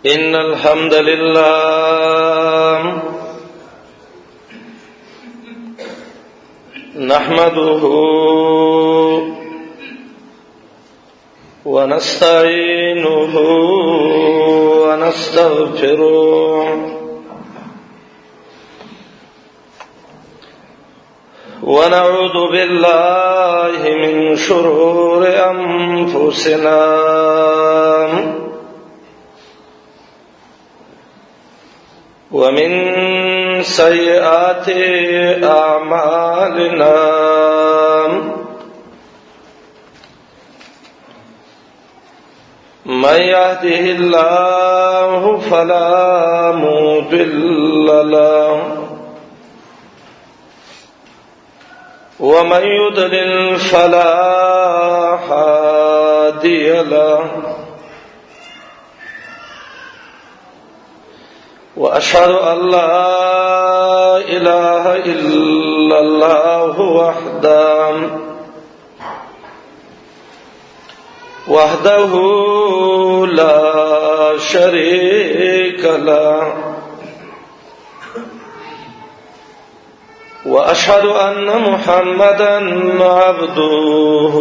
إن الحمد لله نحمده ونستعينه ونستغفره ونعوذ بالله من شرور أنفسنا ومن سيئات أعمالنا من يهده الله فلا مضل له ومن يضلل فلا هادي له واشهد ان لا اله الا الله وحده وحده لا شريك له واشهد ان محمدا عبده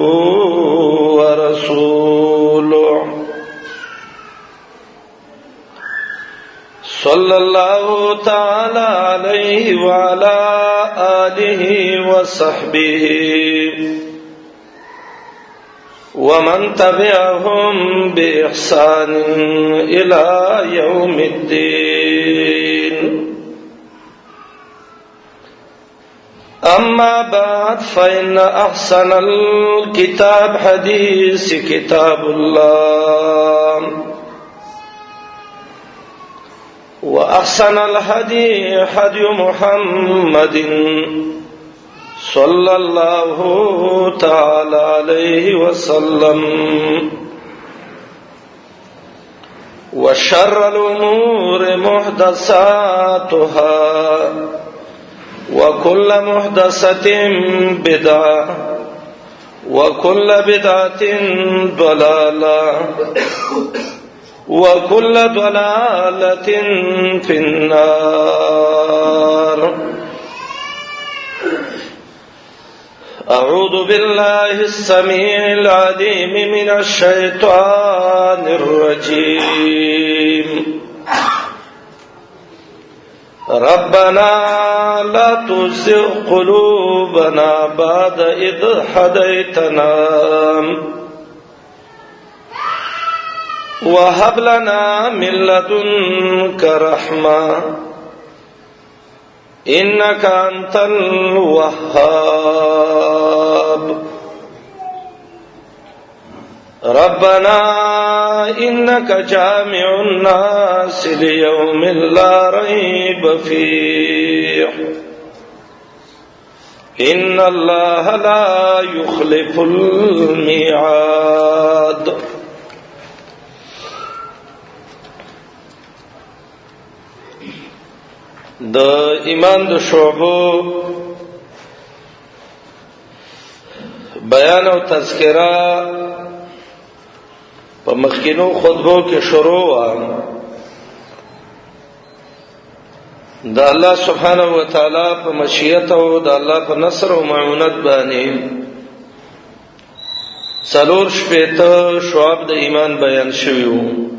ورسوله صلى الله تعالى عليه وعلى اله وصحبه ومن تبعهم بإحسان إلى يوم الدين أما بعد فإن أحسن الكتاب حديث كتاب الله وأحسن الهدي هدي محمد صلى الله تعالى عليه وسلم وشر الأمور محدثاتها وكل محدثة بدعة وكل بدعة ضلالة وكل ضلالة في النار أعوذ بالله السميع العليم من الشيطان الرجيم ربنا لا تزغ قلوبنا بعد إذ هديتنا وهب لنا من لدنك رحمة إنك أنت الوهاب ربنا إنك جامع الناس ليوم لا ريب فيه إن الله لا يخلف الميعاد د ایمان د شعبو بیان او تذکرہ په مخکینو خطبو کې شروع و د الله سبحانه و تعالی په مشیت او د الله په نصر او معونت باندې څلور شپېته شعب د ایمان بیان شوی وو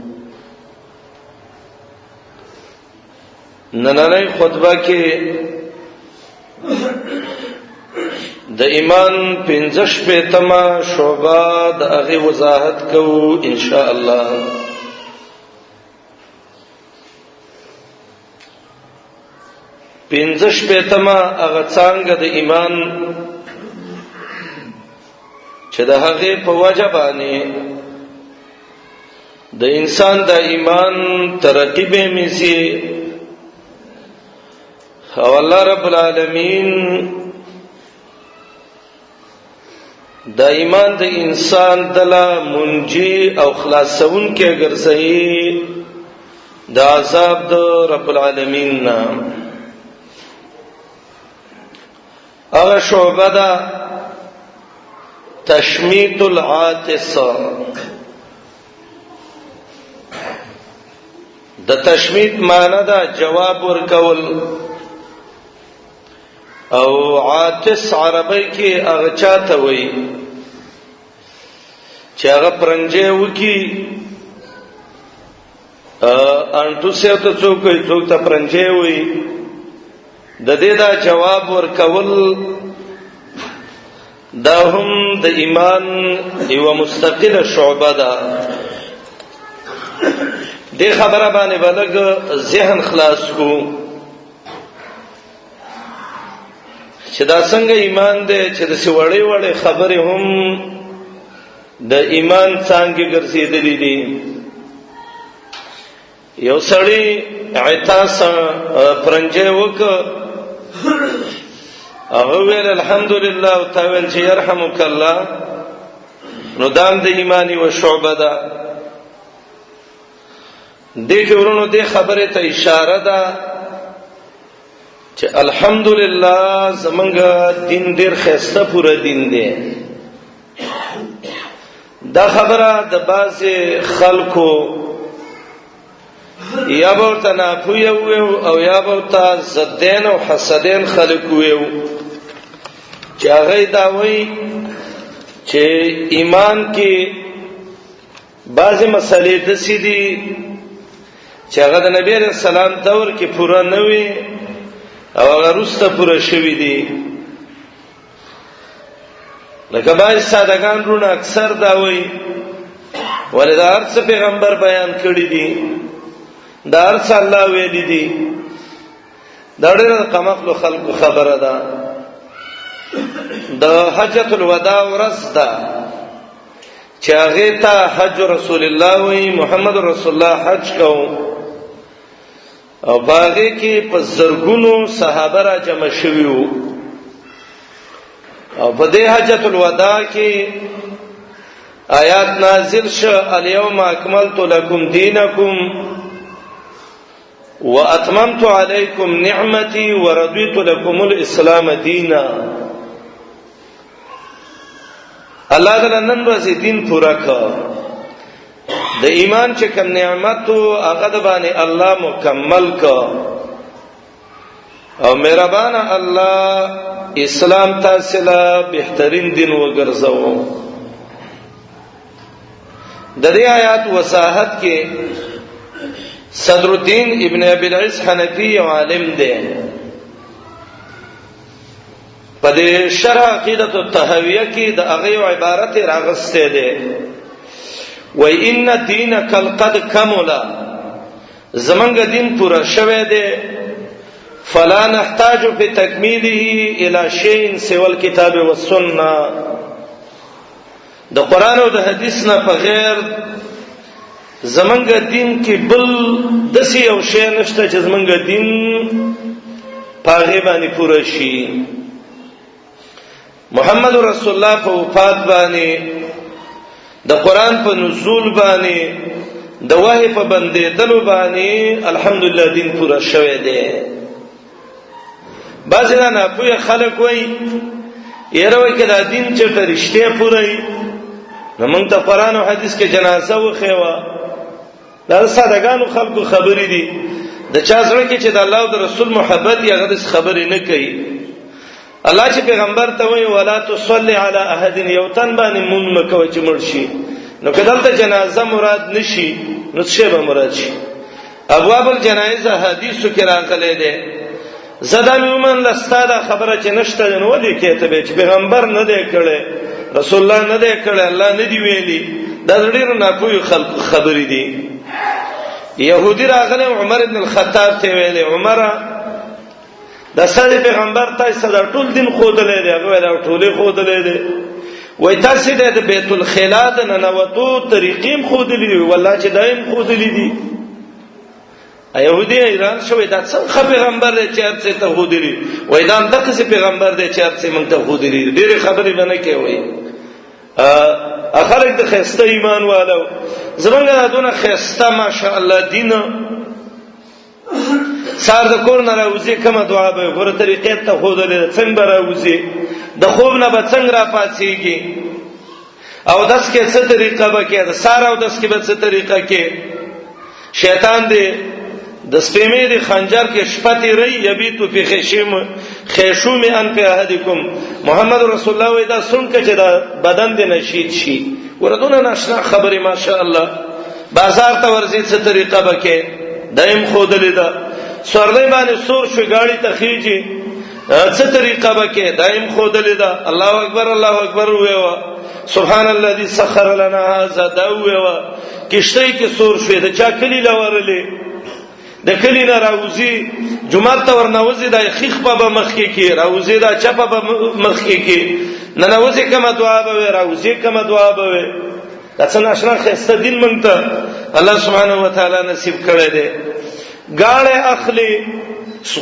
نننۍ خطبه کې د ایمان پنځه شپېتمه شعبه د هغې وضاحت کوو ان شاء الله پنځه شپېتمه هغه څانګه د ایمان چې د هغې په وجه باندې د انسان د ایمان ترقی به میسي او الله رب العالمین د ایمان د انسان دلا منجی او خلاصون کې ګرځي د عذاب د رب العالمین نه هغه شعبه ده تشمیت العاطس د تشمیت معنی دا جواب ورکول او عاطس عربی کې هغه چاته وایي چې هغه پرنجه وکي انټو سه ته څوک وي څوک ته پرنجه وي د دې دا جواب ورکول دا هم د ایمان یو مستقله شعبه ده. دې خبره باندې بلګ ذهن خلاص کو چې دا څنګه ایمان دی چې د سوړې وړې خبرې هم د ایمان څنګه ګرځېدلې دي. یو سړی عتاس پرنجه وک، هغه ویل الحمدلله او تا ویل چې يرحمک الله، نو دام د ایمانی و شعبه ده. دې کې ورونو دې خبره ته اشاره ده چې الحمدلله زمونږ دین ډیر خسته پوره دین دی. دا خبره د بعضې خلکو یا به ورته ناپوهه وو او یا به ورته زدین او حسدین خلک وو چې هغه دا وایي چې ایمان کې بعضې مسلې داسې دي چې هغه د نبی علیہ السلام دور کې پوره نه وي او هغه وروسته پوره شوې دي. لکه باید سادهګان رونه اکثر دا وایي ولې دا هر څه پیغمبر بیان کړی دي، دا هر څه الله ویلي دي. دا ډېره د قمقلو خلکو خبره ده. د حجۃ الوداع ورځ ده چې هغه ته حج رسول الله وی، محمد رسول الله حج کو او باغې کې په زرګونو صحابه را جمع شوي وو او په دې حجۃ الوداع کې آیات نازل شو، الیوم اکملت لکم دینکم واتممت علیکم نعمتي ورضیت لکم الاسلام دینا. الله تعالی نن ورځ دین پورا کړ، د ایمان چې کوم نعمت او هغه د باندې الله مکمل کړ او مهربان الله اسلام تاسو له بهترین دین وګرځاو. د دې آیات وصاحت کې صدر الدین ابن ابي العز حنفي یو عالم دی، په دې شرح عقیدت الطحاویه کې د هغه عبارت راغسته ده، و ان دین کل قد کملا، زمنګ دین پورا شوه دی، فلا نحتاج فی تکمیله الی شیء سوى الكتاب والسنه. د قران او د حدیث نه په غیر زمنګ دین کې بل دسی یو شی نشته چې زمنګ دین پاغه باندې پوره شي. محمد رسول الله په وفات باندې، د قران په نزول باندې، د وحی په بندې دلو باندې الحمدلله دین پوره شوه دی. بعضی دا نه پوهه خلک وای یره وای کدا دین چرته رښتیا پوره وي، نو موږ ته قران او حدیث کې جنازه وخیوا. دا سادهګانو خلکو خبرې دي، د چا زړه کې چې د الله او د رسول محبت یې هغه د خبرې نه کوي. الله چې پیغمبر ته وایي ولا تصلی علی احد، یو تن باندې مونږ مکوي چې مړ شي، نو کدلته جنازه مراد نشي نو څه به مراد شي؟ ابواب الجنایز حدیثو کې راغلي دي. زدا مې ومن لستا دا خبره چې نشته نو ودی کې ته به چې پیغمبر نه دی کړي، رسول الله نه دی کړي، الله نه دی ویلي. دا ډېر ناپوهي خلق خبرې دي. يهودي راغله عمر ابن الخطاب ته ویلې، عمره د سړي پیغمبر تاسو دا ټول دین خودلې دی؟ هغه ویل ټولې خودلې دی. وای تاسو د بیت الخلا د ننوتو طریقې خودلې دی؟ والله چې دایم خودلې دي. يهودي ایران شوی، دا څنګه پیغمبر دی چې هرڅه ته خودلې؟ وای دا دغه څه پیغمبر دی چې هرڅه مونږ ته خودلې. ډېر خبرې باندې کوي. ا خلک د خسته ایمان والو، زمونږ دونه خسته ماشاءالله دین. سار د کور نه راوځي کومه دعا به ګوره طریقې ته خو دلې څنګه به راوځي، د خوب نه به څنګه را پاتېږي، او داس کې څه طریقه به کې، د سار او داس کې به څه طریقه کې. شیطان دې د سپیمې د خنجر کې شپه تیری یبیتو فی خشیم خیشوم ان په احدکم. محمد رسول الله وای دا سن کې چې دا بدن دې نشید شي. وردونه ناشنا خبره، ماشاء الله. بازار ته ورځي څه طریقه بکې دایم خودلې ده. سورلې باندې سور شو، گاڑی ته خيږي، څه طریقه بکې دایم خودلې ده. الله اکبر، الله اکبر ویوا، سبحان الذي سخر لنا هذا دا ویوا. کشته کې سور شوې، د چا کلی لورلې، د کلی نه راوځي، جمعه ته ورنوځي، د خیخ په مخ کې کې راوځي، دا چپه په مخ کې کې ننوځي، کومه دعا به راوځي، کومه دعا به. دا څنګه اشنا خسته دین مونږ ته الله سبحانه و تعالی نصیب کړی دی. گاړه اخلي،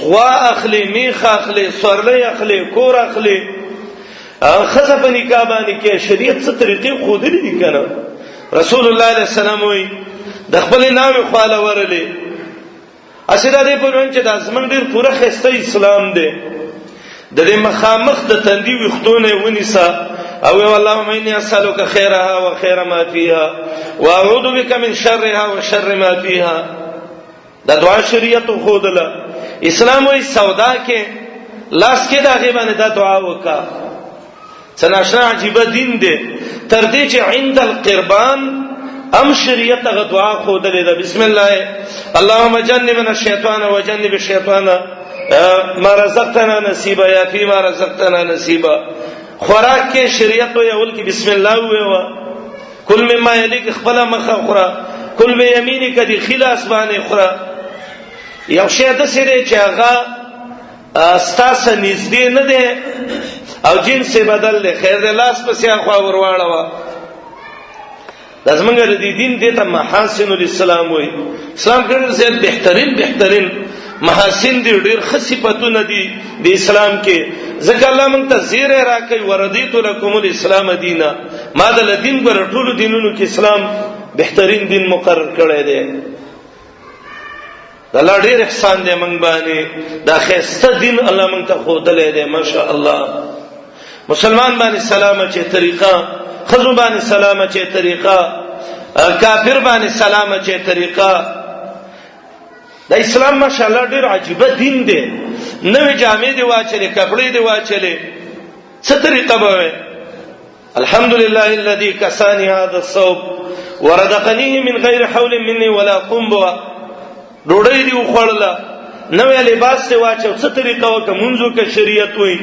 غوا اخلي، میخ اخلي، سورلې اخلي، کور اخلي، خزه په نکاح باندې کې شریعت څه طریقې خودلې دي کنه؟ رسول الله علیه السلام وی د خپل ناوې خواله ورلې. اسیدا دې په نوم چې د ازمن ډیر پوره خسته اسلام دی. د دې مخامخ د تندي وختونه ونیسا او اللهم انی اسالک خیرها وخیر ما فیها واعوذ بک من شرها وشر ما فیها. دا دعا شریعت خودله. اسلام وی سودا کې لاس کې دا غیبانه دا دعا وکا. څنګه عجیب دین دی، تر دې چې عند القربان ام شریعت غ دعا خودلې ده. بسم الله اللهم جنبنا الشیطان وجنب الشیطان ما رزقتنا نصیبا یا فی ما رزقتنا نصیبا. خوراک کې شریعت وی اول کې بسم الله ویوا. کل مما یلیک، خپل مخه خورا. کل بیمینک، دی خلاص باندې خورا. یو شی د سره چې هغه ستاسو نږدې نه دی او جنس بدل دی، خیر دی، لاس پسې اخوا ورواړه. د زمونږ د دې دین دې ته محاسن الاسلام وای. اسلام کې ډېر زیات بهترین بهترین محاسن دي، ډېر ښه صفاتونه دي د اسلام کې، ځکه الله مونږ ته زیره راکوي، وردیت لکم الاسلام دینا. ما د دین پر ټولو دینونو کې اسلام بهترین دین مقرر کړی دی. د الله ډېر احسان دی مونږ باندې، دا خسته دین الله مونږ ته خودلې دی، ماشاء الله. مسلمان باندې سلام چې طریقه، خزو باندې سلام چې طریقه، کافر باندې سلام چې طریقه. د اسلام ماشاءالله ډېر عجیب دین دی. نوې جامې دی واچلې، کپڑے دی واچلې، څه طریقه به وي؟ الحمد لله الذي كساني هذا الثوب ورزقنيه من غير حول مني ولا قنبوه. ډوډۍ دی وخوړله، نوې لباس دی واچو، څه طریقه وکه منځو کې شریعت وای.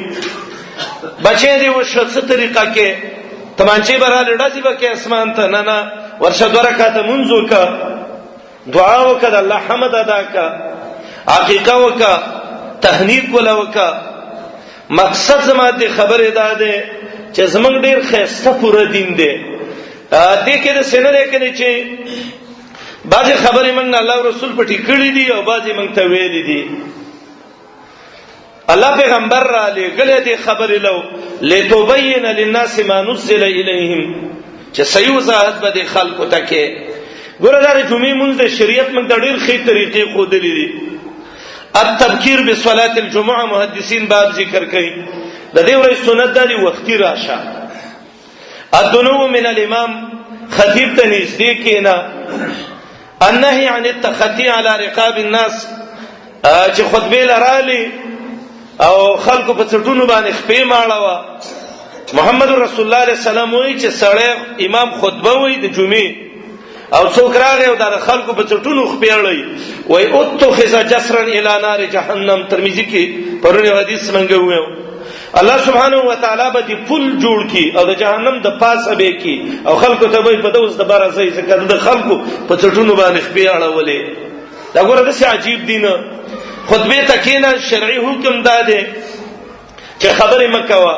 بچې دی وشو، څه طریقه کې تمانچې براله ډزې بکې اسمان ته؟ نه نه، ورشه دوه رکعاته منځو کا، دعا وکړه، الله حمد ادا کا، عقیقه وکړه، تهنیک ولا وکړه. مقصد زما د خبرې دا ده چې زمنګ ډیر خسته پوره دین دی. دې کې د سینې کې چې بعضی خبرې موږ الله رسول پټې کړې دي او بعضی موږ ته ویلې دي. الله پیغمبر را لېږلی دې خبرې لو لتبین للناس ما نزل الیهم، چې صحیح وضاحت به دې خلکو ته کې. ګوره دا جمعې مونږ د شریعت مونږ د ډېر ښې طریقې ښودلې دي. التبکیر بصلاه الجمعه محدثین باب ذکر کوي. د دې ورځې سنت د وختي راشه. الدنو من الامام، خطیب ته نږدې کینا. النهي عن التخطي على رقاب الناس، چې خطبه لرالي او خلکو په څټونو باندې خپې ماړه وا. محمد رسول الله علیه السلام وایي چې سړی امام خطبه وایي د جمعې او څوک راغی او د خلکو په څټونو خپې اړوي، وای اتخذ جسرا الی نار جهنم. ترمذی کې پرونی حدیث منګه ویو، الله سبحانه و تعالی به دی پل جوړ کی او د جهنم د پاسه به کی او خلکو ته به په دوز د بار ځای، ځکه د خلکو په څټونو باندې خپې اړولې. دا ګوره د عجیب دین. خطبه تکینا شرعي حکم دا دی چې خبرې مکوا،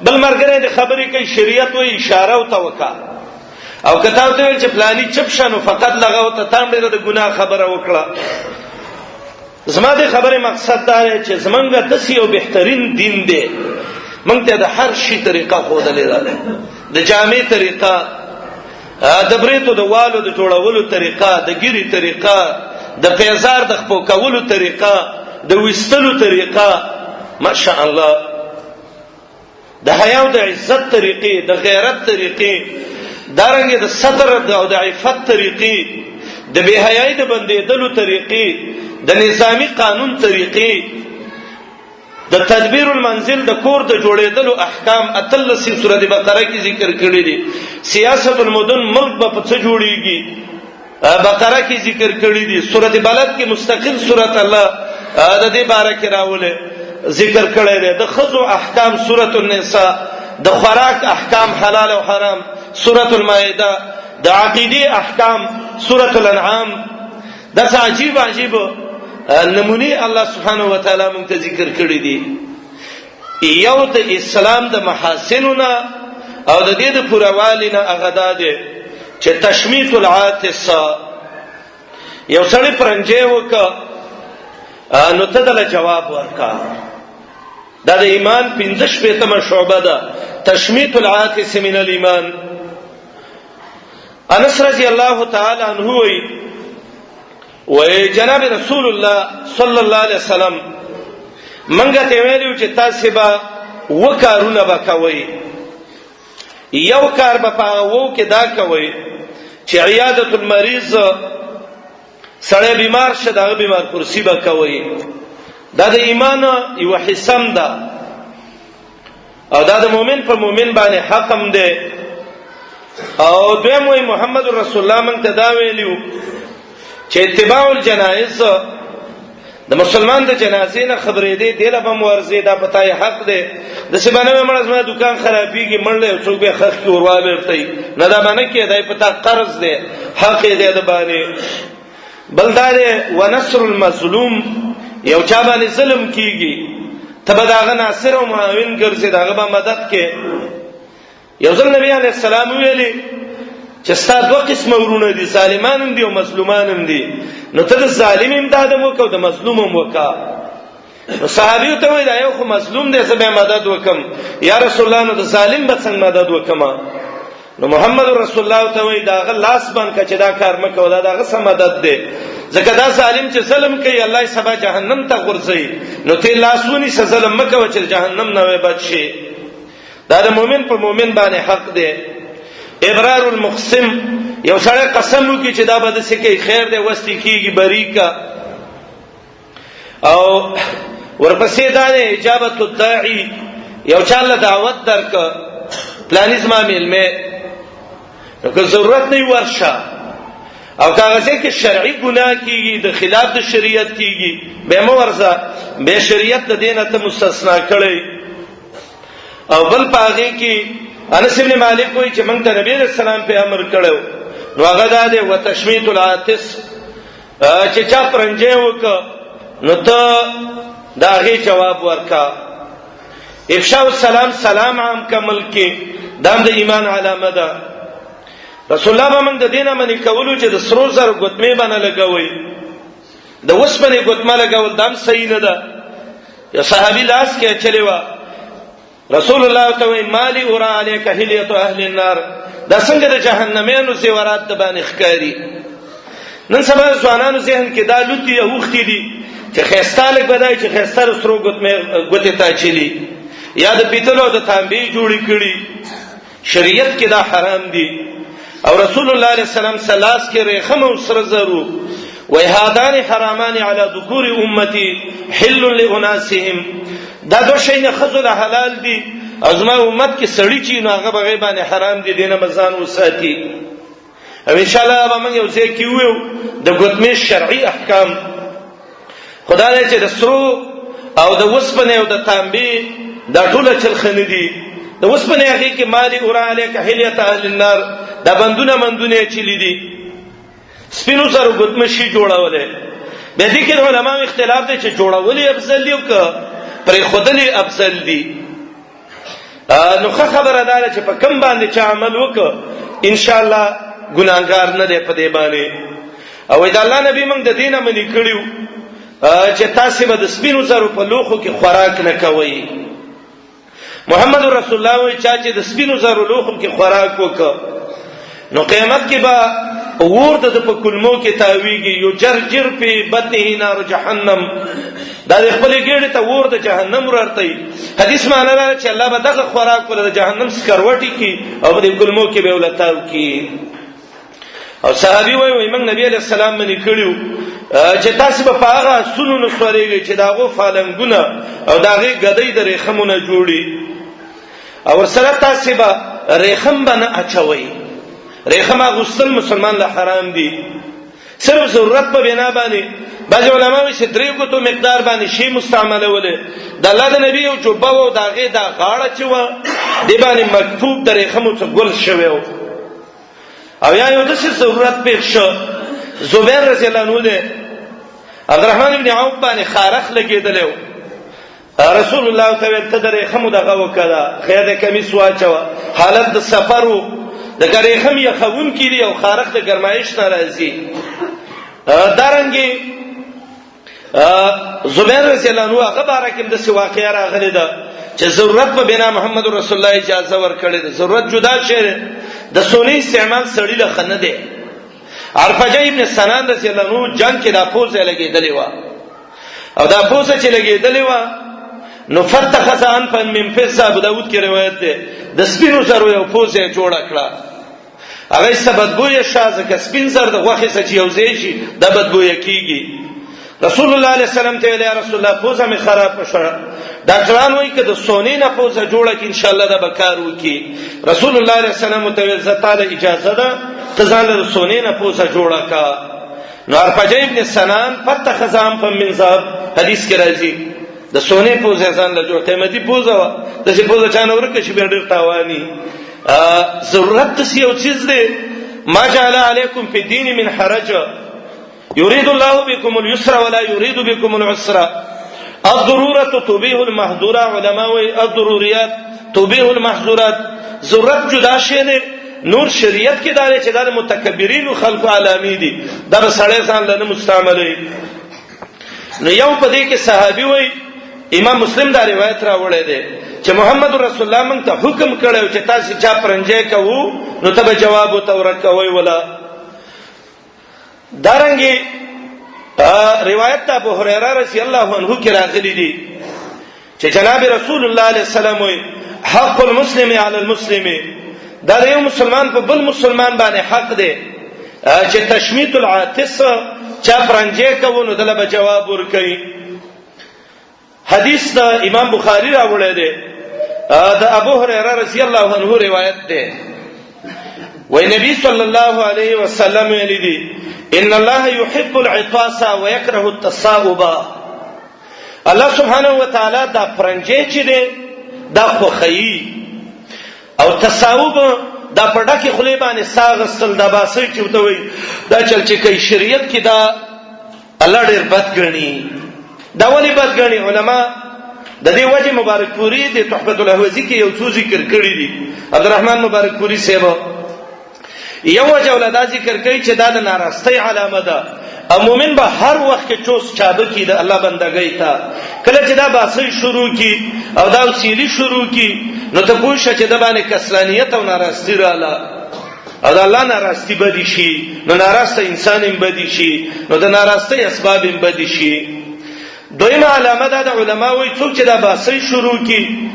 بل مرګره د خبرې کوي، شریعت وی اشاره او توکا. او کته ته ویل چې پلاني چپ شنو فقط لغه ته تام ډېر د ګناه خبره وکړه. زما د خبرې مقصد دا دی چې زمونږ د سی یو بهترین دین دی، مونږ ته د هر شي طریقه خودلې ده، د جامع طریقه، د بریتو د والو د جوړولو طریقه، د ګيري طریقه، د پیزار د خپو کولو طریقه، د وستلو طریقه، ماشاء الله، د حیا او د عزت طریقې، د غیرت طریقې، دارنګ د ستر او د عفت طریقې، د بے حیاي د بندیدلو طریقې، د نظامی قانون طریقې، د تدبیر المنزل د کور د جوړېدلو احکام اتلسم سورته بقره کې ذکر کړی دي. سیاست المدن، ملک به په څه جوړیږي، بقره کې ذکر کړی دي. سورته بلد کې مستقل سورته الله د دې باره کې راوله ذکر کړی دی. د خزو احکام سورته النساء، د خوراک احکام حلال او حرام سورته المائده، د عقیده احکام سورته الانعام. دا څه عجیب عجیب نمونی الله سبحانه و تعالی مونږ ته ذکر کړی دي. یو د اسلام د محاسنونه او د دې د پوروالي نه هغه دا دی چې تشمیت العاطس، یو سړی پرنجه وک نو ته دله جواب ورکا. دا د ایمان 15 شپېتمه شعبه ده، تشمیت العاطس من الايمان. انس رضی الله تعالی عنہ وی وای جناب رسول الله صلی الله علیه وسلم منګه ته ویلو چې تاسو به وکارونه وکوي، یو کار به په وو کې دا کوي چې عیادت المریض، سړی بیمار شه دغه بیمار کرسی به کوي. دا د ایمان یو حسم ده او دا د مؤمن په مؤمن باندې حق هم دی. او دویم وی محمد رسول الله مونږ ته دا ویلیو چې اتباع الجنائز، د مسلمان د جنازې نه خبرې دی دله به مورزه، دا پتا یې حق دی. د څه باندې مړ زما دکان خرابېږي، مړ له څوک به خخ کې وروا ورته نه، دا باندې کې دای پتا قرض دی، حق دی د باندې. بل دا دی ونصر المظلوم، یو چا باندې ظلم کیږي ته به داغه ناصر او معاون ګرځي، داغه به مدد کې. یو ځل نبی علی السلام ویلي چې ستا دوه قسمه ورونه دي، ظالمان هم دي او مظلومان هم دي، نو ته د ظالم امداد هم وکاو د مظلوم هم وکا. نو صحابي ته وایي دا یو خو مظلوم دی، زه به مدد وکم یا رسول الله، نو د ظالم به څنګه مدد وکم؟ نو محمد رسول الله ته وایي دا غ لاس باندې چې دا کار مکو، دا دغه سم مدد دی، ځکه دا ظالم چې ظلم کوي الله یې سبا جهنم ته غورځي، نو ته لاسونی سره ظلم مکو چې جهنم نه وي بچ شي. دا د مؤمن په مؤمن باندې حق دی. ابرار المقسم، یو سړی قسم وکي چې دا به د سکه خیر دی وستي کیږي بریکا. او ورپسې دا نه اجابت الداعی، یو چاله دعوت درک پلانیز ما ملمه، نو که ضرورت نه ورشه او کاغذ کې شرعي ګناه کیږي، د خلاف د شریعت کیږي، به مو ورزه، به شریعت د دینه ته مستثنا کړي. او بل پاغه کې انس ابن مالک وایي چې موږ ته نبی رسول الله په امر کړو، نو هغه دا دی وتشمیت العاطس، چې چا پرنجه وک نو ته دا غي جواب ورکا. افشاء السلام، سلام عام کمل کې دام د ایمان علامه ده. رسول الله به موږ د دینه منی کولو چې د سرو زر ګوتمه باندې لګوي، د وسپنې ګوتمه لګول دام صحیح نه ده. یو صحابي لاس کې چلی و، رسول الله ته وی مالی اورا علیک حلیت اهل النار، دا څنګه د جهنمینو زیورات د باندې ښکاری. نن سبا ځوانانو ذهن کې دا لوتی اوختي دي چې خیسته لګ بدای چې خیسته سرو ګوتمه ګوتې ته چلی یا د پیتلو د تانبې جوړی کړي. شریعت کې دا حرام دي. او رسول الله علیه السلام سلاس کې ریخم او سره زرو وای هادان حرامان علی ذکور امتی حل لاناسهم، دا دوه شی نه خزل حلال دي او زما امت کې سړی چې نو هغه بغیر باندې حرام دي، دینه مزان وساتي. او ان شاء الله به موږ یو ځای کې ویو د ګوتمې شرعي احکام. خدای چې د سرو او د وسپنې او د تانبې دا ټول چلخنه دي. د وسپنې هغه کې مالی اورا علیک حلیت اهل النار، دا بندونه مندونه چلی دي، سپینو سره ګوتمشي جوړولې. به دې کې علماء اختلاف دی چې جوړولې افضل دی او که پرې خودلې افضل دی. نو خبره ده چې په کم باندې چې عمل وکړ ان شاء الله ګناګار نه دی په دې باندې. او دا الله نبی موږ د دینه منی کړیو چې تاسو به د سپینو زرو په لوخو کې خوراک نه کوئ. محمد رسول الله وی چا چې د سپینو زرو لوخو کې خوراک وکړ نو قیامت کې به ور د په کلمو کې تاویږي، یو جرجر په بطنه نار جهنم، دا د خپل ګېډې ته ور د جهنم ورته. حدیث معنی دا چې الله به دغه خوراک ول د جهنم سکروټي کی او په کلمو کې به ولتاو کی. او صحابي وای وای موږ نبی علیہ السلام منی کړیو چې تاسو به په هغه سونو نو سورېږئ چې داغو فالنګونه او داغه غدۍ د ریخمونه جوړي او سره تاسو به ریخم باندې اچوي. ریخم غسل مسلمان له حرام دي، صرف ضرورت په بنا باندې. بعض علما وایي چې درې ګوتو مقدار باندې شی مستعملوله. د الله د نبی یو جوبه او داغه دا غاړه چې و دی باندې مکتوب د ریخمو څخه ګل شوی او یا یو داسې ضرورت پیښ شو. زبیر رضی الله عنه دی عبدالرحمن ابن عوف باندې خارخ لګیدلو، رسول الله ته ویل ته درې خمو دغه وکړه، خیر د کمیس واچوه، حالت د سفرو د کرې خم یې خون کړي او خارخ د ګرمایش ناراضي. دارنګي زبیر رضی الله عنه هغه باره کې د څه واقعیا راغلی ده چې ضرورت په بنا محمد رسول الله اجازه ورکړې ده. ضرورت جدا شی د سونی استعمال سړی له خنه ده. عرفجه ابن سنان رضی الله عنه جنگ کې دا پوزه لګېدلې و، او دا پوزه چې لګېدلې و نو فتخ ان فن من فضه، ابو داود کې روایت ده، د سپینو زرو یو پوزه جوړه کړه. هغه څه بدبوې شازه ک سپین زر د غوخه څه چې یو ځای شي د بدبوې کیږي. رسول الله علیه السلام ته ویل یا رسول الله پوزه می خراب شوه، ډاکټران وایي که د سونې نه پوزه جوړه کړي ان شاء الله دا به کار وکړي. رسول الله علیه السلام ته ویل زه تعالی اجازه ده ته ځان له سونې نه پوزه جوړه کا. نو ارفجه ابن سنان فتح خزام په منزاب حدیث کې راځي د سونې پوزه ځان له جوړ قیمتي پوزه وا د څه پوزه چانه ورکه شي بیا ډیر تاوانی. ضرورت څه یو چیز دی. ما جعل علیکم فی الدین من حرج یرید الله بكم اليسر ولا یرید بكم العسر. الضروره تبيح المحظوره، علما وی الضروریات تبيح المحظورات. ضرورت جدا شی نه، نور شریعت کې دا چې دا متکبرین خلق علامی دي، دا به سړی ځان لنه مستعملوي. نو یو په دې کې صحابي وای، امام مسلم دا روایت راوړی دی چې محمد رسول الله مونږ ته حکم کړو چې تاسو چا پرنجې کوو نو ته به جواب وتورکوي. ولا دارنګي روایت ابو هريره رضی الله عنه کې راغلي دي چې جناب رسول الله علیه السلام وی حق المسلم علی المسلم، دا یو مسلمان په بل مسلمان باندې حق دی چې تشمیت العاطس چا پرنجې کوو نو دله به جواب ورکړي. حدیث د امام بخاری راوړی دی، د ابو هريره رضی الله عنه روایت دی، وای نبی صلی الله علیه وسلم ویلی دی ان الله يحب العطاس ويكره التصاؤب. الله سبحانه و تعالی دا پرنجې چې دی دا خوخی او تصاوب دا پړه کې خلی باندې ساغسل دا باسي چې وته وي دا چل چې کوي شریعت کې دا الله ډېر بد غني. دا ولې بد غني؟ علما د دې وجه مبارک پوری د تحفه الاحوزی کې یو څو ذکر کړی دي. عبدالرحمن مبارک پوری صاحب یو وجه ولا دا ذکر کوي چې دا د ناراستۍ علامه ده، او مؤمن به هر وخت کې چوس چابه کی د الله بندګۍ ته. کله چې دا باسي شروع کی او دا وسیلی شروع کی نو ته پوه شه چې د باندې کسلانیت او ناراستی رااله، او د الله ناراستی بدی شي، نو ناراسته انسان هم بدی شي، نو د ناراستۍ اسباب هم بدی شي. دویمه علامه دا د علما وایي څوک چې دا باسي شروع کی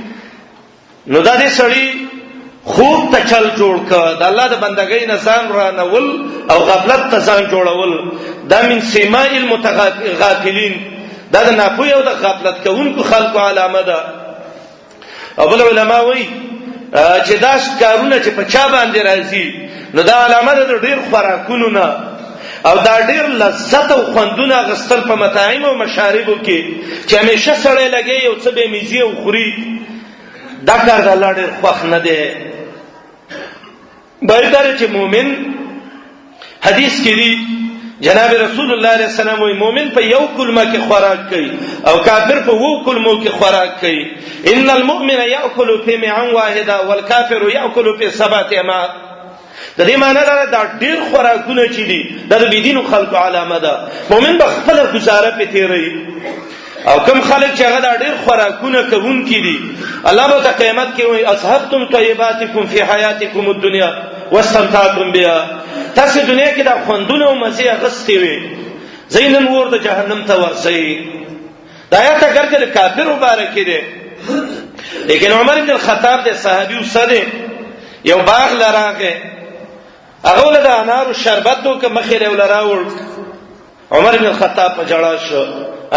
نو دا دې سړی خوب ته چل جوړ ک د الله د بندګۍ نه ځان رانول او غفلت ته ځان جوړول، دا من سیماء المتغافلین، دا د ناپوهي او د غفلت کوونکو خلکو علامه ده. او بل علما وایي چې دا کارونه چې په چا باندې راځي نو دا علامه ده د ډیر خوراکونو نه، او دا ډیر لذت او خوندونه غستل په مطاعم او مشاربو کې چې همیشه سړی لګي او څه به میزي او خوري، دا کار د الله ډیر خوښ نه دی. باید دا چې مؤمن حدیث کې دی جناب رسول الله علیه السلام وی مؤمن په یو کلمه کې خوراک کوي او کافر په وو کلمو کې خوراک کوي. ان المؤمن یاکل فی معا واحده والکافر یاکل فی سبعه امعاء. د دې معنی دا دا ډیر خوراکونه چې دي دا د بيدینو خلکو علامه ده. مؤمن به خپل گزاره په تیری، او کم خلک چې هغه دا ډیر خوراکونه کوونکي دي الله به ته قیامت کې وایي اذهبتم طیباتکم فی حیاتکم الدنیا واستمتعتم بها، تاسو دنیا کې دا خوندونه او مزه اخیستې وي، زینن ور د جهنم ته ورسئ. دا آیت اگر چې کافر مبارک دی، لیکن عمر بن الخطاب د صحابي وسده یو باغ لراغه هغه ول د انارو شربت وک مخې له ولراوړ. عمر بن الخطاب په جړا شو،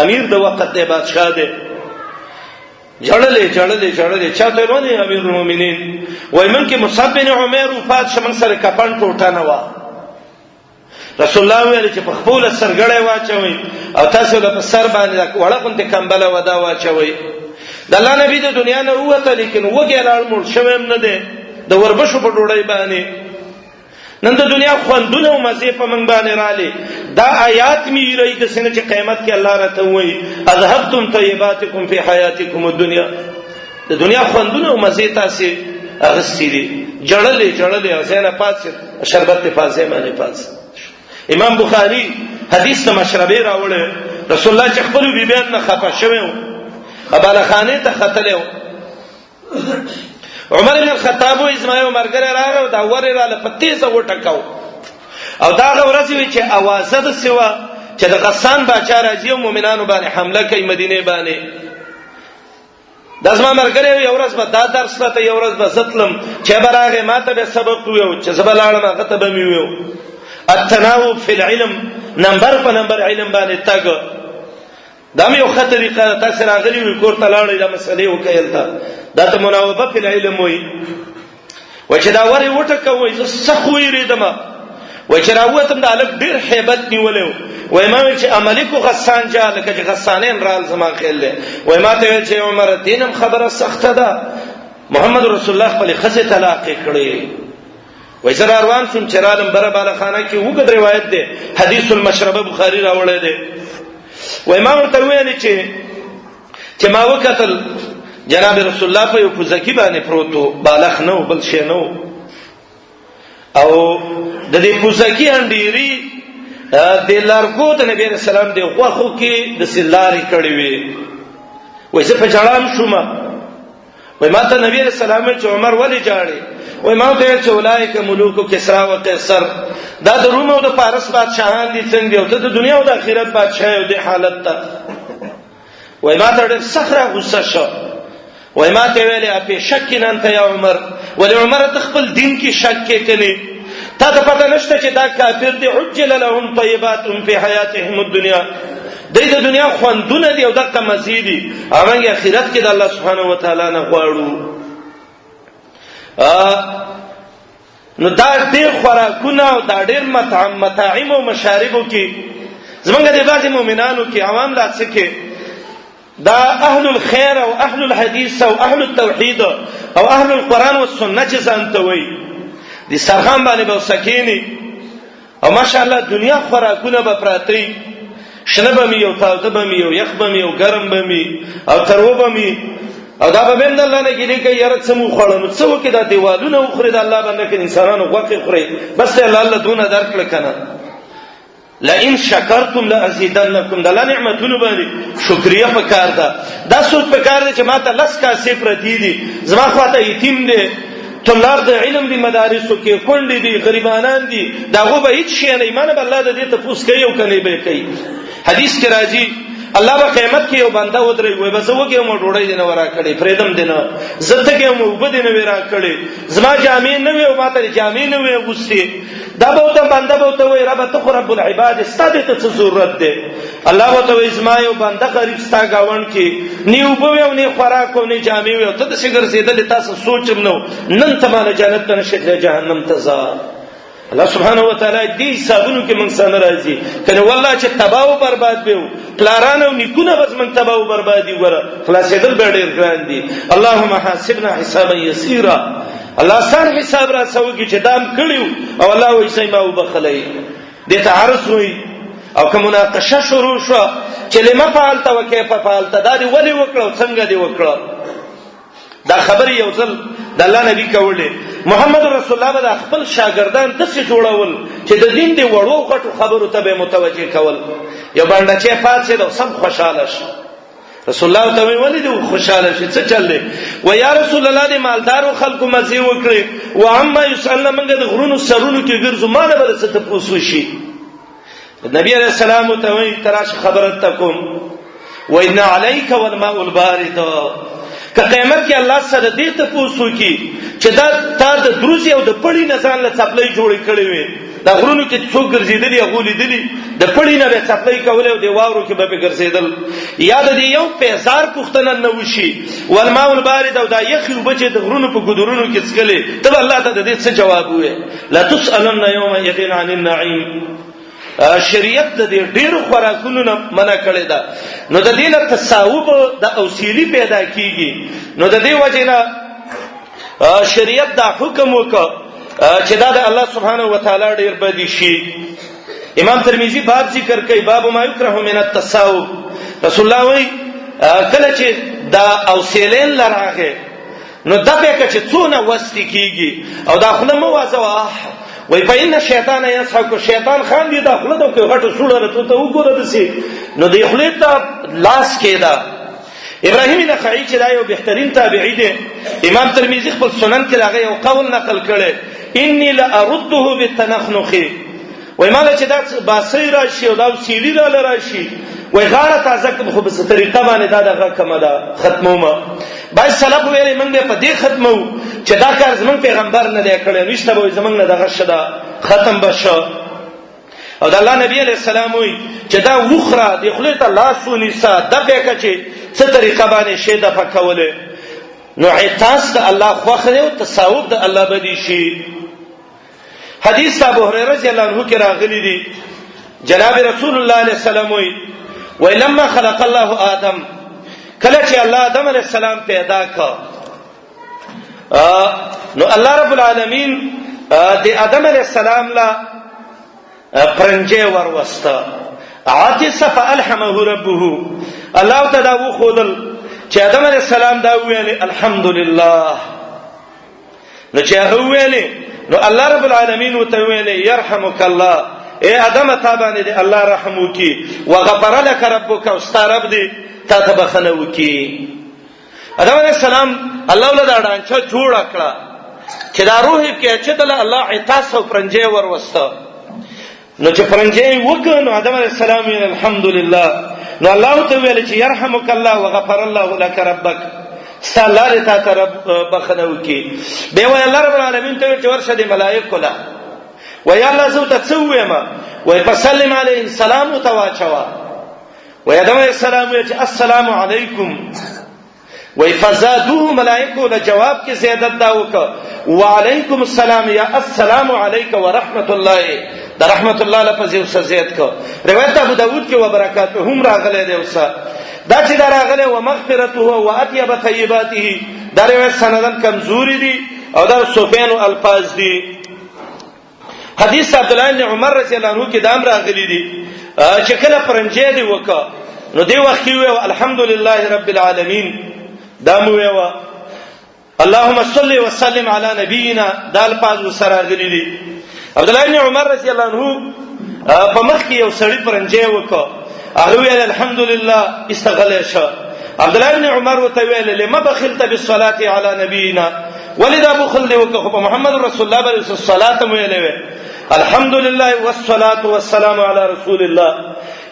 امیر د وخت دی، بادشاہ دی. جړلې جړلې جړلې، چاته ونه امیر المؤمنین وای من کې مصعب بن عمر وفات شمن سره کفن ټوټه نه و. رسول الله ویل چې په خپل سرګړې واچوي او تاسو له سر باندې وړه غونډه کمبله ودا واچوي. د الله نبی د دنیا نه وته، لیکن وګی لاړ، مړ شوم نه دی د وربشو په ډوړی باندې. نن د دنیا خوندونه او مزه په منګ باندې رالي. دا آیات می رہی د سینه چې قیامت کې الله راته وایي اذهبتم طیباتکم فی حیاتکم الدنیا. د دنیا خوندونه او مزه تاسو اغستې دي. جړلې جړلې او زینه پات شربت ته فازه باندې پات. امام بخاری حدیث ته مشربه راوړل، رسول الله چې خپل بیبیان نه خفه شوی و، اباله ته ختلې. عمر بن الخطاب و زما یو مرګره راغی، دا ور را له پتیزه وټکاو، او دا ورځ وی چې اوازه د سوا چې د غسان باچا راځي او مؤمنانو باندې حمله کوي مدینه باندې. د زما مرګره یو ورځ به دا درس لاته، یو ورځ به زتلم چې براغه ماته به سبق ویو، چې زبلاړم هغه ته به می ویو. التناوب فی العلم، نمبر په نمبر علم باندې تګ، دا مې یو ښه طریقه ده. تاسو راغلي وي کور ته لاړئ، دا مسئلې وکړئ، تا دا ته مناوبه په علم وي. و چې دا ورې وټکوي، زه سخت ویریدم. و چې راوتم، د الک ډیر hebat نیولیو. و ما ویل چې املیکو غسان جا، لکه چې غسانین رال زما خیل له. و ما ته ویل چې عمر دینم خبره سخته ده، محمد رسول الله خپل خزه طلاق کړي. وای زه روان شوم چې رالم بره بالا خانه کې، وګد روایت ده، حدیث المشربه بخاری راوړی دی. وای ما ورته ویل چې ما وکتل جناب رسول الله په یو پوزکی باندې پروتو، بالغ نه بل شي نه، او د دې پوزکی انډيري د لارګو د نبی رسول الله د غوخو کې د سلاري کړی وي. وای زه په جړام شوم. وای ما ته نبی رسول الله چې عمر ولې جاړي؟ وای ما ته چې اولایک ملوک کسرا و قیصر، دا د روم او د فارس بادشاهان دي، څنګه او ته د دنیا او د آخرت بادشاہ یو د حالت ته. وای ما ته ډېر سخره غوسه شو. وای ما ته ویلې اپی شک نه انت یا عمر، ولې عمر ته خپل دین کې شک کې کړي؟ تا ته پته نشته چې دا کافر دي، عجل لهم طیبات فی حیاتهم الدنیا، د دې دنیا خوندونه دي او دغه مزي دي، هغه آخرت کې د الله سبحانه و تعالی نه غواړو. نو دا ډېر خوراکونه او دا ډېر مطعم مطاعم او مشاربو کې زمونږ د بعضی مؤمنانو کې عوام لا څه کې دا اهل الخير او اهل الحديث او اهل التوحید او اهل القرآن والسنت چې ځان ته وایي، د سرخان باندې به سکینی او ماشاءالله دنیا خوراکونه به پراتی، شنه به می یو، تاوده به می یو، یخ به می یو، ګرم به می او ترو به می، او دا به هم د الله نه ګیلې کوي، یاره څه مو خوړل، نو څه وکړي؟ دا دیوالونه وخوري، د الله باندې کې انسانانو غوښې خوري، بس الله الله دونه درکړه کنه. لئن شکرتم لازیدنکم، د الله نعمتونو باندې شکریا پکار ده. دا سوچ پکار دی چې ماته لس کاسې پرتی دي، زما خواته یتیم دی، طلاب د علم دی مدارسو کې، کونډې دي، غریبانان دي، دا غو به هیڅ شی نه ایمان به الله د دې ته پوس کوي او کني به کوي. حدیث کې راځي الله به قیامت کې یو بنده ودرې وي، بس وګه مو ډوړې دینه ورا کړي، فریدم دینه زته کې مو وب دینه ورا کړي، زما جامې نه وي او ماته جامې نه وي غوستي. دا به ته بنده به ته وای رب ته خو رب العباد، ستاسو ته څه ضرورت دی؟ الله به ته وای زما یو بنده غریب ستا گاون کې نیو به او نه خوراک او نه جامې وي، ته د څه ګرځیدل تاسو سوچم نو نن ته مال جنت ته نشې، جهنم ته ځه. الله سبحانه و تعالی دې حسابونو کې موږ سره راځي کنه، والله چې تباہ او برباد به پلاران او نیکونه بس موږ تباہ او بربادي وره خلاصېدل به ډېر ګران دي. اللهم حاسبنا حسابا یسیرا، الله سر حساب را سوږي چې دام کړیو او الله وایي سي ما وبخلې دې ته عرض وي. او کوم مناقشه شروع شو چې لما فعلت وکيف فعلت، دا دی ولي وکړو، څنګه دی وکړو؟ دا خبرې یو ځل د الله نبی کولې. محمد رسول الله به خپل شاګردان داسې جوړول چې د دین دی وړو غټو خبرو ته به متوجه کول. یو باندې چې پاتې دا سم خوشاله شي، رسول الله ته وی ولې دی خوشاله شي، څه چل دی؟ و یا رسول الله دی مالدارو خلکو مزي وکړي و عما یسالنا، موږ د غرونو سرونو کې ګرځو، ما نه بل څه ته پوسو شي. نبی علیہ السلام ته وی تراش خبرت تکم، و ان علیک والماء البارد. که قیامت کې الله سره دې ته پوسو کی چې دا تا د دروزي او د پړی نه ځان له څپلۍ جوړې کړې وي، دا غرونو کې څوک ګرځېدلی، هغو لیدلي د پړی نه به څپلۍ کولې او د واورو کې به پې ګرځېدل. یا د دې یو پیزار پوښتنه نه وشي، والماء البارد، او دا یخې اوبه چې د غرونو په ګودرونو کې څښلې، ته به الله ته د دې څه جواب ووایې؟ لتسألن یومئذ عن النعیم. شریعت د دې ډیرو خوراکونو نه منع کړی ده، نو د دې نه تصاوب د اوسیلی پیدا کیږي. نو د دې وجه نه شریعت دا حکم وکړ چې دا د الله سبحانه و تعالی ډیر بدی شي. امام ترمذی باب ذکر کوي، باب ما یکره من التصاوب. رسول الله وی کله چې دا اوسیلین لراغه، نو دا به کچ څونه وستي کیږي او دا خله مو وازه وای، فإن الشیطان یضحک، شیطان خان دی، دا خله د غټو سوړه ته ته وګوره دسی، نو دی خله ته لاس کېدا. ابراهیم نخعی چې دا یو بهترین تابعی دی، امام ترمذی خپل سنن کې راغی یو قول نقل کړي، انی لارده بالتنخنخ. وای مال چې دا باسي راشي او دا سیلی را لراشي، وای غاړه تازه کوم، خو بس طریقه باندې دا دغه کومه ده ختمومه. بای سلف ویلې موږ به په دې ختمو چې دا کار زمونږ پیغمبر نه دی کړی، نشته به زمونږ نه دغه شدا ختم بشو. او د الله نبی علی السلام وی چې دا وخره د خپل ته لاس ونیسه، د به کچې څه طریقه باندې شه د فکوله. نو عتاس د الله خوخه او تصاوب د الله بدی شي. حدیث ابو هريره رضی الله عنه کې راغلی دی، جناب رسول الله علیه السلام وی وی لما خلق الله آدم، کله چې الله آدم علیه السلام پیدا کړ، نو الله رب العالمین د آدم علیه السلام لا پرنجه وروسته، عطس فالحمه ربه، الله تعالی و خودل چې آدم علیه السلام دا ویل الحمدلله. نو چې هغه ویلې، نو الله رب العالمین وته ویلې يرحمک الله، اے ادم ته باندې دې الله رحم وکي، وغفر لك ربک، او ستاره رب دې تا ته بخنه وکي. ادم علیہ السلام الله ول دا ډانچه جوړ کړه چې دا روح کې چې دل الله عطاس او پرنجي ور وسته. نو چې پرنجي وکړ، نو ادم علیہ السلام ویل الحمدلله. نو الله ته ویل چې يرحمک الله وغفر الله لك ربک، ستاسو دې تا ته رب بخنه وکي. به وای الله رب العالمین ته چې ورشه دې ملائکه لا وای الله زو ته څه وایم، وای فسلم علیه السلام تواچوا. وای ادم علیہ السلام وی چې السلام علیکم، وای فزادوه ملائکه له جواب کې زیادت دا وک وعلیکم السلام یا السلام علیک ورحمت الله، د رحمت الله لفظ یو څه زیات کو. روایت ابو داود کې وبرکاته هم راغله دی، اوسه دا چې دا راغله ومغفرته واطيب طیباته، دا روایت سندن کمزوري دي او دا سفیان الفاظ دي. حدیث عبد الله بن عمر رضی الله عنه کې دام راغلي دي چې کله پرنجې دی وکا، نو دی وخت وی الحمدلله رب العالمین، دا مو ویو اللهم صل وسلم علی نبینا، دا الفاظ سره راغلي دي. عبد الله بن عمر رضی الله عنه په مخ کې یو سړی پرنجې وکا، هغه ویل الحمدلله، استغله شه. عبد الله بن عمر وته ویل لما بخلت بالصلاه علی نبینا، ولې دا بخل دی وکړه په محمد رسول الله باندې صلات مو ویلې وې الحمدلله والصلاه والسلام علی رسول الله،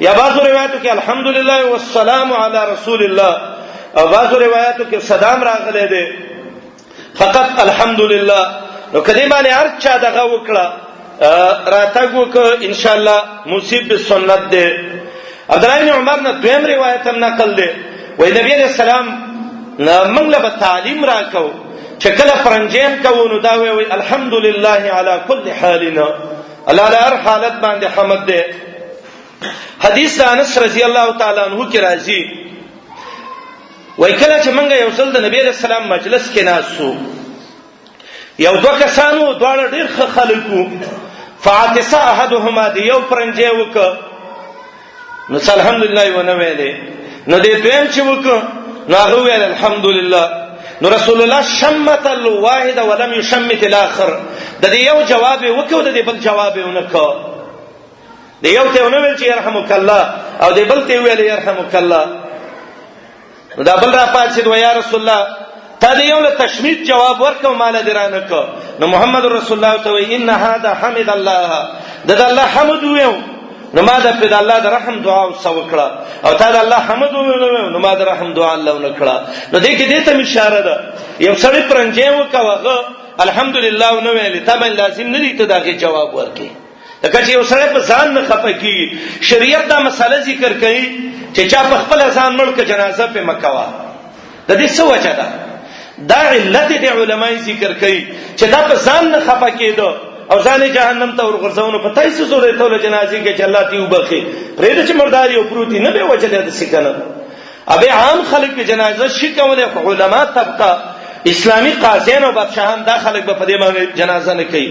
یا بعض روایتو کې الحمدلله والسلام علی رسول الله، او بعض روایتو کې صدام راغلی دی فقط الحمدلله. نو کدی باندې هر چا دغه وکړه راتګ وک ان شاء الله مصیب سنت دی. عبد الله بن عمر نه دویم روایت هم نقل دی، وای نبی علیہ السلام موږ له تعلیم راکو چې کله پرنجیم کوو نو دا وی الحمدلله علی کل حالنا، الله له هر حالت باندې حمد دی. حدیث انس رضی الله تعالی عنہ کې راځي، وای کله چې موږ یو ځل د نبی علیہ السلام مجلس کې ناسو، یو دوه کسانو دواړه ډیر ښه خلک وو، فعطس احدهما، دی یو پرنجه وک، نو الحمدلله ونه ویلې. نو دې دویم چې وک، نو هغه ویل الحمدلله. نو رسول الله شمت الواحد ولم يشمت الاخر، د دې یو جواب وکړ، د دې بل جواب ونه کړ. د یو ته ونه ویل چې يرحمک الله، او د بل ته ویل يرحمک الله. نو دا بل را پاتې دوه، یا رسول الله تا دې یو له تشمیت جواب ورکو مال دې رانه کو. نو محمد رسول الله ته وی ان هذا حمد الله، د الله حمد ویو نو ما د په الله د رحم دعا وسو وکړه او تا د الله حمد وویل، نو ما د رحم دعا الله ونکړه. نو دې کې دې ته اشاره ده، یو سړی پرنجې وکاوغه الحمدلله نو ویل، ته باندې لازم نه دی ته داغه جواب ورکې. لکه چې یو سړی په ځان نه خپه کیږي، شریعت دا مسله ذکر کوي چې چا په خپل ځان مړ ک جنازه په مکوا، د دې څه وجه ده؟ دا علت د علماي ذکر کوي چې دا په ځان نه خپه کېدو او ځان جهنم ته ورغورځونو په تاسو زورې ته له جنازې کې چې الله تی وبخي پرې چې مرداري او پروتي نه به وجه ده سکنه. ابه عام خلک په جنازه شي کولای، خو علما طبقه، اسلامی قاضیان او بادشاهان، دا خلک به په دې باندې جنازه نه کوي،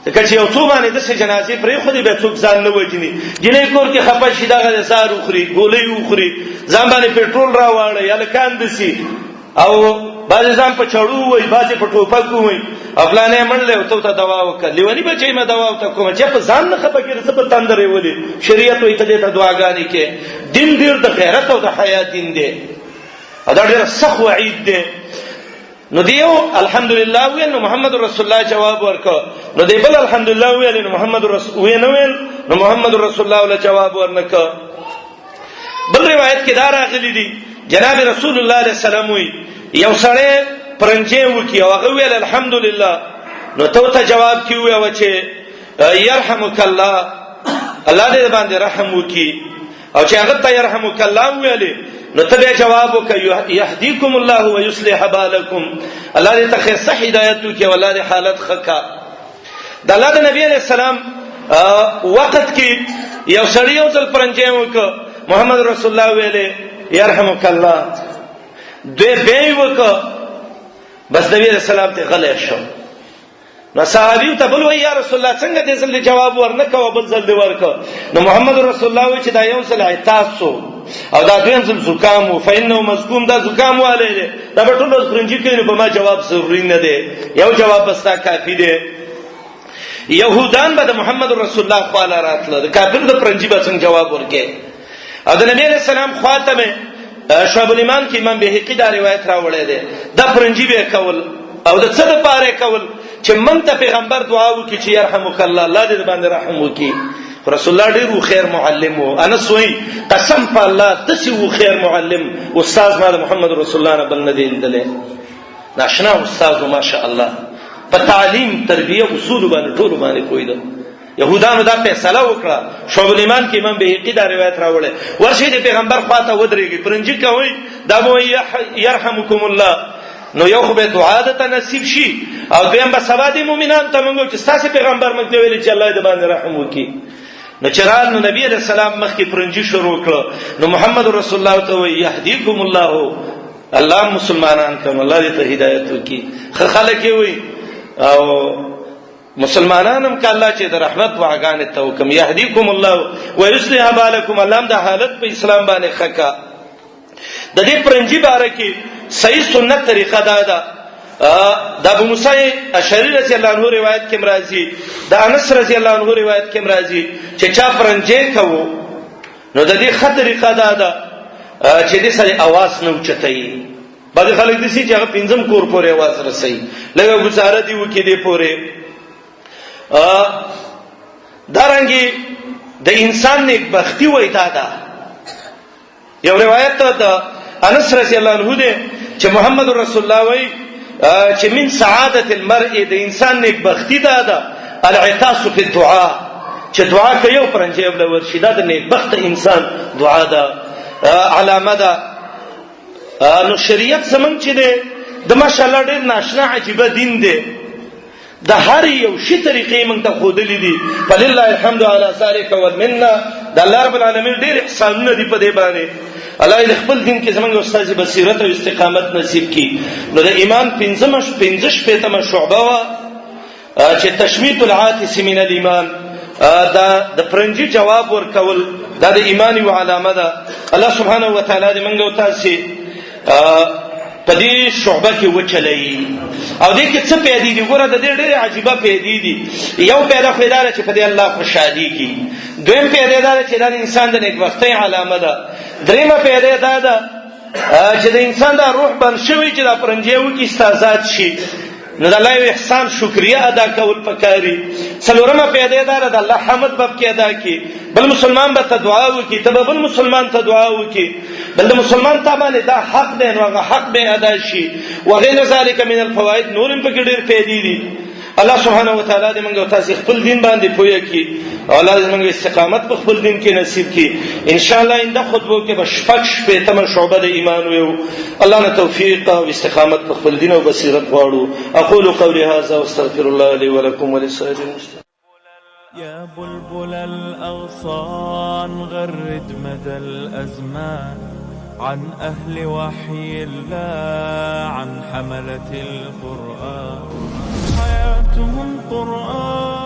ځکه چې یو څو باندې د جنازې پرې خو دې به څوک ځان نه وجني. جنې کور کې خپه شي، دغه زار وخوري، ګولۍ وخوري، ځان باندې پټرول راواړي یا لکان دسی، او بعضې ځان په چړو وای، بعضې په ټوپک وای، او فلانې منلې او ته ته دوا وکړه، لیونی بچی ما دوا وته کوم چې په ځان نه خپه کړي، څه په تندرې ولي. شریعت وای ته دې ته دعاګانې کې. دین ډیر د غیرت او د حیا دین دی، او دا ډیر سخت وعید دی. نو دیو الحمدلله ویل، نو محمد رسول الله جواب ورکړ. نو دی بل الحمدلله ویل، نو محمد رسول وی نه ویل، نو محمد رسول الله ول جواب ورنکړ. بل روایت کې دا راغلی دی، جناب رسول الله علیه السلام وی یو سړی پرنجې وکي او هغه ویل الحمدلله، نو ته ته جواب کی وی و چې يرحمک الله، الله دې باندې رحم وکي. او چې هغه ته يرحمک الله ویلې، نو ته به جواب وکي يهديكم الله ويصلح بالكم، الله دې ته خیر هدایت وکي او الله دې حالت خکا. د الله د نبی علیہ السلام وخت کې یو سړی یو ځل پرنجې وک، محمد رسول الله ویلې يرحمک الله، دوی به وک، بس نبی علیہ السلام ته غلی شو. نو صحابي ته بل وی یا رسول الله څنګه دې ځل جواب ورنکوه، بل ځل دې ورکو؟ نو محمد رسول الله وی چې دا یو ځل عطاس او دا دویم ځل زکام و، فإنه مزکوم، دا زکام والے دی، دا په ټول پرنجي کې، نو په ما جواب ضروري نه دی، یو جواب بس دا کافی دی. يهودان به د محمد رسول الله خواله راتله، د کافر د پرنجي به څنګه جواب ورکې؟ او د نبی علیہ السلام خواته به، شعب الایمان کې امام بهقي دا روایت راوړی دی، دا پرنجي به کول او د څه د پاره کول چې مونږ ته پیغمبر دعا وکړي چې يرحمک الله، الله دې باندې رحم وکړي. رسول الله ډیر خیر معلم وو. انس وای قسم په الله دسی وو خیر معلم استاد ما محمد رسول الله نه بل نه دی لیدلی. ناشنا استاد ماشاء الله، په تعلیم تربیه اصول باندې ټول باندې کوی ده. يهودانو دا فیصله وکړه، شعب الایمان کې امام بهقي دا روایت راوړی، ورشي د پیغمبر خواته ودرېږي، پرنجي کوي، دا به يرحمکم الله، نو یو خو به دعا ده ته نصیب شي، او دویم به سبا د مؤمنان ته موږ چې تاسو پیغمبر موږ ته ویل چې الله دې باندې رحم وکړي. نو چرال نو نبی علیہ السلام مخکې پرنجي شروع کړ، نو محمد رسول الله ته وی يهديكم الله، الله مسلمانان ته الله دې ته هدایت وکړي. خلک وي او مسلمانان هم کله چې د رحمت دعاګانې ته وکم يهديكم الله ويصلح بالكم، الله د حالت په اسلام باندې خکا. د دې پرنجي باره کې صحیح سنت طریقه دا ده، د ابو موسی اشعری رضی الله عنه روایت کې مرাজি، د انس رضی الله عنه روایت کې مرাজি چې چا پرنجي کوو، نو د دې خطر طریقه دا ده چې دې سره आवाज نه اوچتای. بعض خلک دي چې هغه پنځم کور پورې आवाज رسي، لږه گزاره دی وکي دی پورې. دارنګي د انسان نیک بختی وای دا ده. یو روایت ته د انس رضی الله عنه دی چې محمد رسول الله وای چې من سعادت المرء، د انسان نیک بختی دا ده، العطاس فی الدعاء، چې دعا کوي او پرنجي ول ورشي، دا د نیک بخت انسان دعا ده، علامه ده. نو شریعت زمونږ چې دی د ماشاءالله ډېر ناشنا عجیبه دین دی، د هر یو شي طریقې مونږ ته ښودلې دي. فلله الحمد علی ذلک والمنه، د الله رب العالمین ډېر احسانونه دي په دې باندې. الله دې خپل دین کې زمونږ استاد بصیرت او استقامت نصیب کړي. نو د ایمان پنځمه پنځه شپېتمه شعبه وه چې تشمیت العاطس من الايمان، دا د پرنجي جواب ورکول دا د ایمان یو علامه ده. الله سبحانه و تعالی دې موږ او تاسو په دې شعبه کې وچلای. او دې کې څه پیدا دي؟ ګوره د دې ډېر عجیبه پیدا دي. یو پیدا خو دا چې په دې الله خوشحالي کی، دویم پیدا دا چې دا انسان د نیکبختۍ علامه ده، دریمه پیدا دا ده چې د انسان دا روح بند شوی چې دا پرنجي وکي استازات شي. نو د الله یو احسان شکریا ادا کول پکاري. څلورمه پیدا دار د الله حمد باب کې ادا کی، بل مسلمان به ته دعا وکي، ته بل مسلمان ته دعا وکي، بل مسلمان ته باندې دا حق دی نو هغه حق به ادا شي، وغیر ذلک من الفوائد. نورم په کې ډیر پیدا دي. الله سبحانه و تعالی دې موږ تاسو خپل دین باندې پوهه کړي او الله دې موږ استقامت په خپل دین کې نصیب کړي. ان شاء الله انده خطبو کې به شپږ شپېتمه شعبه د ایمان ویو. الله نه توفیق او استقامت په خپل دین او بصیرت غواړو. اقول قولي هذا واستغفر الله لي ولكم ولسائر المسلمين. يا بلبل الأغصان غرد مدى الأزمان عن أهل وحي الله، عن حملة القرآن، حياتهم قرآن.